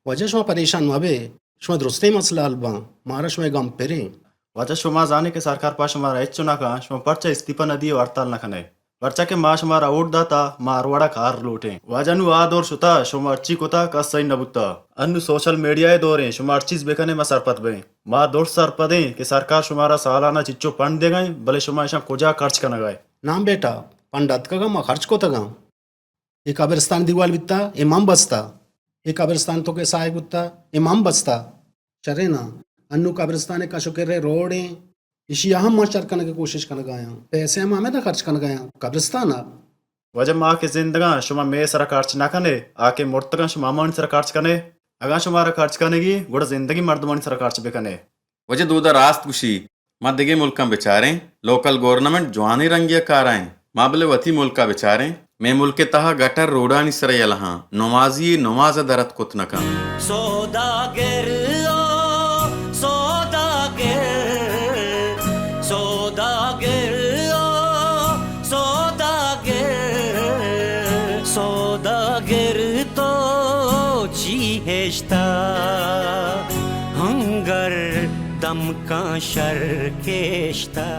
واجہ شما پریشان مبے، شما درستیں مسئلہ حل باں، مارا شمئے گم پریں۔ واجہ شما زانے کہ سرکار پہ شمارا ہچ نہ کن، شما پرچا استعفی نہ دیے و ہڑتال نہ کنے؟ پرچا کہ ما شمارا ووٹ داتا، ما ہر وڑا کار لوٹیں۔ واجہ نوں آ دور شتا، شما ہرچی کتا کس سہی نہ بوتا۔ انوں سوشل میڈیا ء دوریں، شما ہر چیز بکنے ما سرپد بیں۔ ما درست سرپدیں کہ سرکار شمارا سالانہ چچو پنڈ دیگا ایں، بلے شما اشاں کجا خرچ کنگا اے؟ ناں بیٹا، پنڈ اتکگاں ما خرچ کتگاں۔ اے قبرستان دیوال بیتا، اے من بستا۔ اے قبرستان تو کہ ساہگ بوتا، اے من بستا۔ شریں نا، انوں قبرستان ء کش و کر ء روڈ ایں، ایشی ء ہم ما شر کنگ ء کوشش کنگ ء آیاں۔ پیسے ہم ہمدا خرچ کنگ ء آیاں، قبرستان ء۔ واجہ ما کہ زندگاں، شما مئے سرا خرچ نہ کنے، آ کہ مرتگاں، شما ہمانی سرا خرچ کنے۔ اگاں شمارا خرچ کنگی، گڑا زندگی مردمانی سرا خرچ بکنے۔ واجہ دودا راست گوشی، ما دگہ ملکاں بچاریں، لوکل گورنمنٹ جوانیں رنگے ء کارا انت۔ ما بلے وتی ملک ء بچاریں، مئے ملک ء تہا گٹر روڈانی سرا یلہ آں، نمازی نماز ء در اتک کت نہ کنت۔ سوداگر او سوداگر، سوداگر او سوداگر، سوداگر تو چی ہشتا، ہنگر دمکاں شر کشتا۔